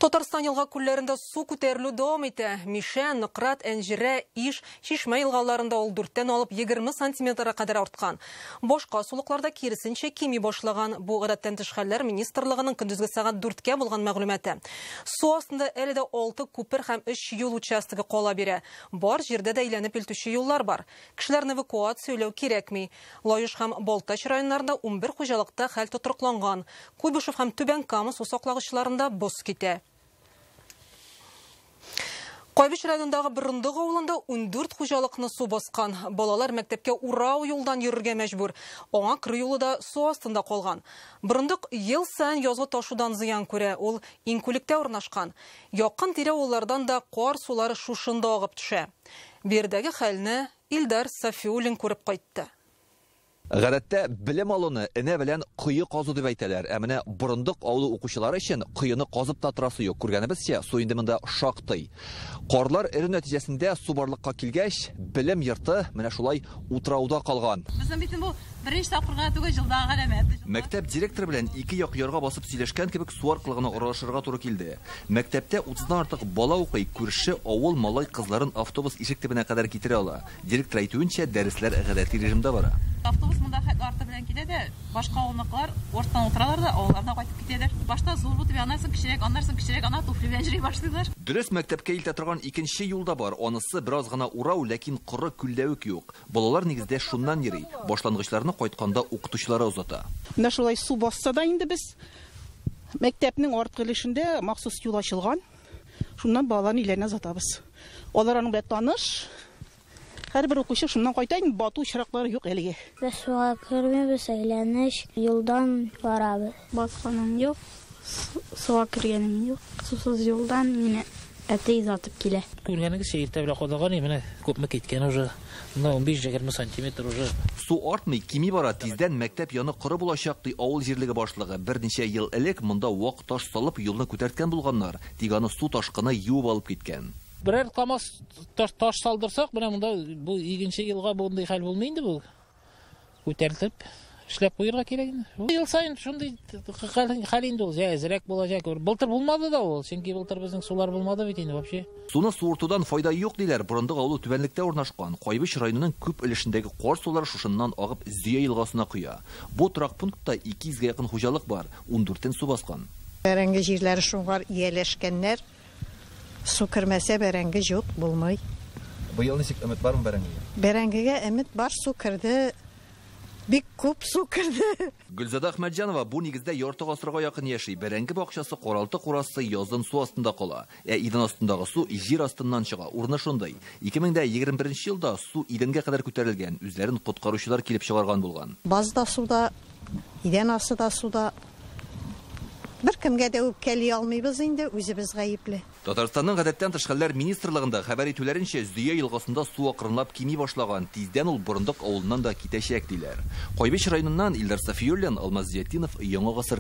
Татарстан елга күлләрендә су күтәрелү дәвам итә. Мишә, Нократ, Әнҗерә, Иш, Чишмә елгаларында ул 4-тән алып 20 сантиметрга кадәр арткан. Башка сулыкларда киресенчә кими башлаган. Бу гадәттән тыш хәлләр министрлыгының көндезге сәгать 4-кә булган мәгълүматы. Су астында әле дә 6 күпер һәм 3 юл участогы кала бирә. Бар җирдә дә әйләнеп илтүче юллар бар. Кешеләрне эвакуацияләү кирәкми. Лаеш һәм Балтач районнарында 11 хуҗалыкта хәл тотрыкланган. Куйбышев һәм Түбән Кама су саклагычларында боз китә. Кайбыч районындагы Борындык авылында 14 хуҗалыкны су баскан. Балалар мәктәпкә урау юлдан йөрергә мәҗбүр. Аңа керү юлы да су астында калган. Борындык ел саен язгы ташудан зыян күрә. Ул иңкүлектә урнашкан. Якын тирә авыллардан да кар сулары шушында агып төшә. Биредәге хәлне Илдар Сафиуллин күреп кайтты. Гадәттә белем алуны энә белән кое казу дип әйтәләр. Ә менә Борындык авылы укучылары өчен коены казып та торасы юк. Күргәнебезчә, су инде монда шактый. Карлар эрү нәтиҗәсендә су барлыкка килгәч, белем йорты менә шулай утрауда калган. Безнең бит бу беренче тапкыр гына түгел, елдагы галәмәт. Мәктәп директоры белән ике як ярга басып сөйләшкән кебек су аркылы гына аралашырга туры килде. Мәктәптә 30-дан артык бала укый, күрше авыл малай кызларын автобус ишек төбенә кадәр китерә ала. Директор әйтүенчә, дәресләр гадәти режимда бара. Автобус монда хәтле арты белән килә дә, башка авылныкылар орттан утыралар да, авылларына кайтып китәләр. Башта зур булып, аннан соң кечерәк, аннан соң кечерәк, аннан туфли белән йөри башлыйлар. Дөрес, мәктәпкә илтә торган икенче юл да бар. Анысы бераз гына урау, ләкин коры күлдәвек юк. Балалар нигездә шуннан йөри. Башлангычларны кайтканда укытучылары озата. Менә шулай су басса да инде без мәктәпнең арткы өлешендә махсус юл ачылган. Шуннан балаларны өйләренә озатабыз. Алар аның белән таныш. Һәрбер укучы шуннан кайта, инде бату очраклары юк әлегә. Без суга кермибез, әйләнеш юлдан барабыз. Батканым юк, суга кергәнем юк. Сусыз юлдан мине әти озатып килә. Күргәнегезчә, иртә белән кадаган, менә күпме киткән уже. Менә 15-20 сантиметр уже. Су артмый, кими бара, тиздән мәктәп яны коры булачак, ди авыл җирлеге башлыгы. Берничә ел элек монда вак таш салып юлны күтәрткән булганнар. Тик аны су ташкыны юып алып киткән. Берәр камаз таш салдырсак, менә монда бу икенче елга мондый хәл булмый инде бу. Күтәртеп эшләп куярга кирәк инде. Ел саен шундый хәл инде ул, әзрәк булачак. Былтыр булмады да ул, чөнки былтыр безнең сулар булмады бит инде вообще. Суны суыртудан файда юк диләр. Борындык авылы түбәнлектә урнашкан. Кайбыч районының күп өлешендәге кар сулары шушыннан агып Зөя елгасына коя. Бу торак пунктта 200гә якын хуҗалык бар, 14-ен су баскан. Бәрәңге җирләре шуңар ияләшкәннәр. Су кермәсә бәрәңге юк, булмый. Быел ничек өмет бармы бәрәңгегә? Бәрәңгегә өмет бар, су керде. Бик күп су керде. Гөлзада Әхмәтҗанова бу нигездә ярты гасырга якын яши. Бәрәңге бакчасы, каралты курасы язын су астында кала. Ә идән астындагы су җир астыннан чыга. Урыны шундый. 2021 елда су идәнгә кадәр күтәрелгән. Үзләрен коткаручылар килеп чыгарган булган. Баз да суда, идән асты да суда. Бер кемгә дә үпкәли алмыйбыз инде, үзебез гаепле. Татарстанның гадәттән тыш хәлләр министрлыгында хәбәр итүләренчә, Зөя елгасында су акрынлап кими башлаган. Тиздән ул Борындык авылыннан да китәчәк диләр. Кайбыч районыннан Илдар Сафиуллин, Алмаз Зиятдинов, Яңа Гасыр.